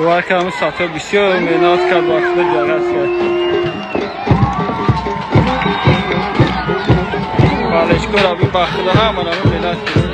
Бовар кардам саттор бисёр меҳнат кард, ба худ ҷарас кард. Балечкора би ба худо ҳама намо меҳнат кард.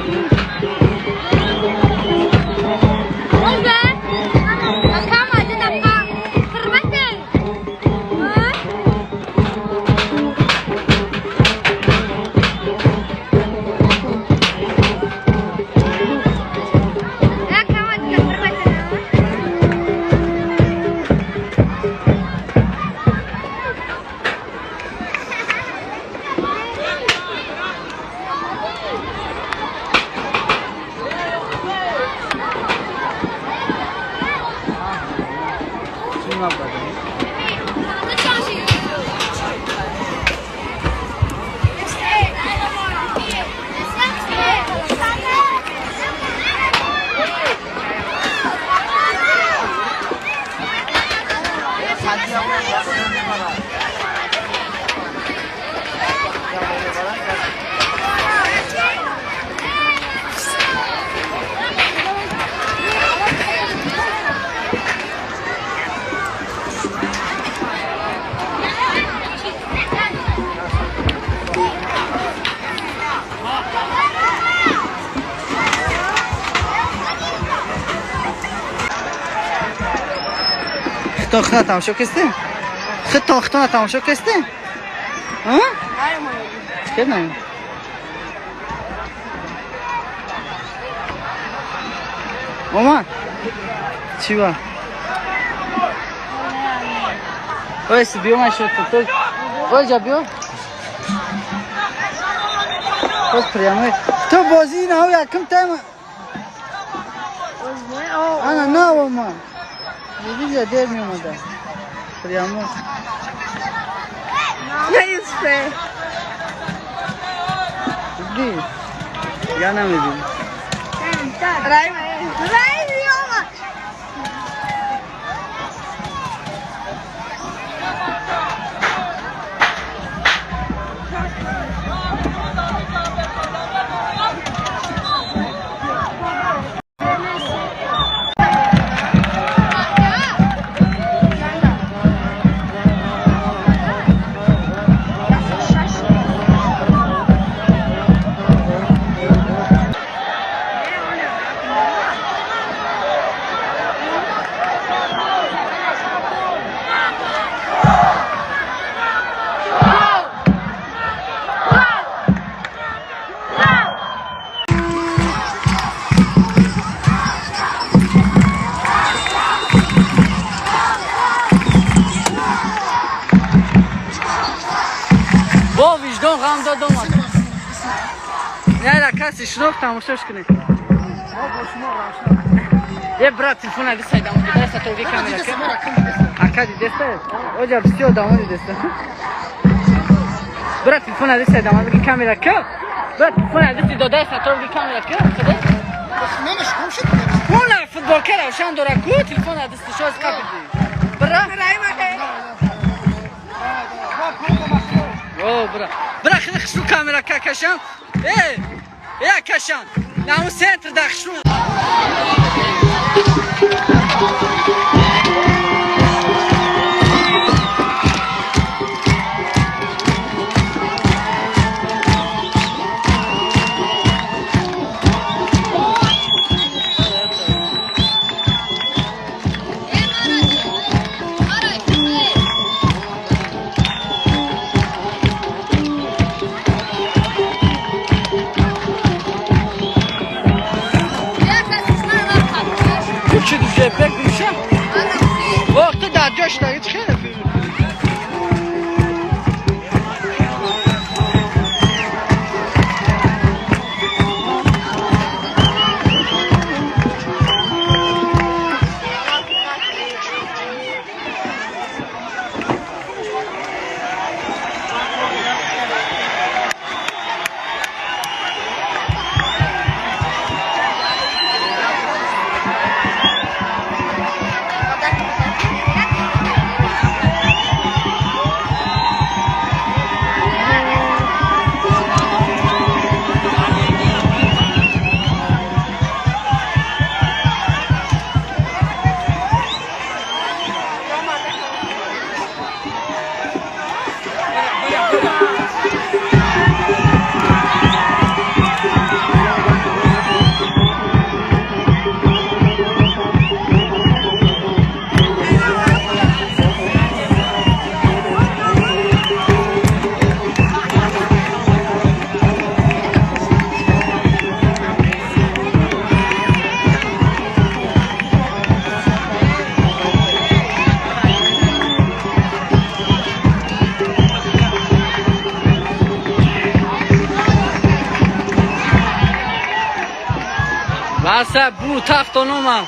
Хитон тамошо кистӣ? Хитон хитон тамошо кистӣ? Ҳа? Чӣ не? Омад? Чӣ ба? Ой, биё ман шуд то. Ой, ҷа биё. Боз прямой. Ту бозӣ на якум тайм. Ана на омад. Видите, дер меомада. Прямо. Иди. Я намедонам. Каси шинох тамошош кунед. Е брат, телефона дисай дамо дидаста то ви камера. Ака дидаста? Оҷа бисёр дамо дидаста. Брат, телефона дисай дамо ви камера ка. Брат, телефона диси додаста то ви камера ка. Уна футболка равшан дора ку телефона диси шоз капиди. Бра. О, бра. Бра, хшу камера ка кашам. Э! Я кашан, на центр дахшу. Аса бу тафтонома.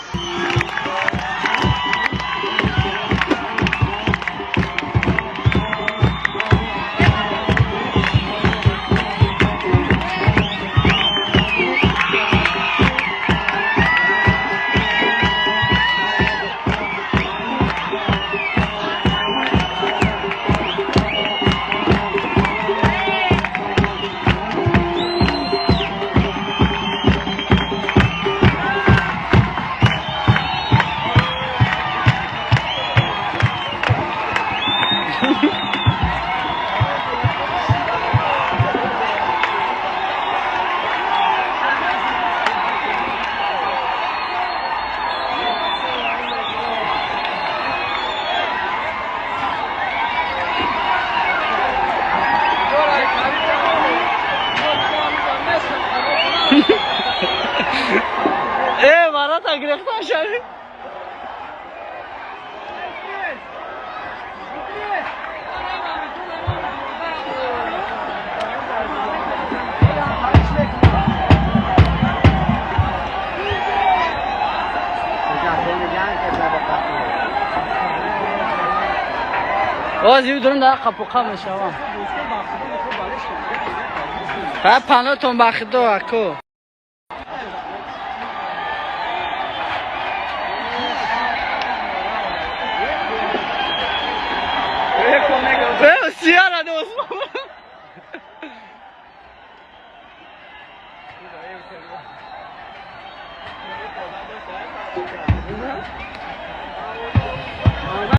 Марата гирехта шави. Ози дурун да қапуқа мешавам. Ха панотон бахидо ако. Сиара дос.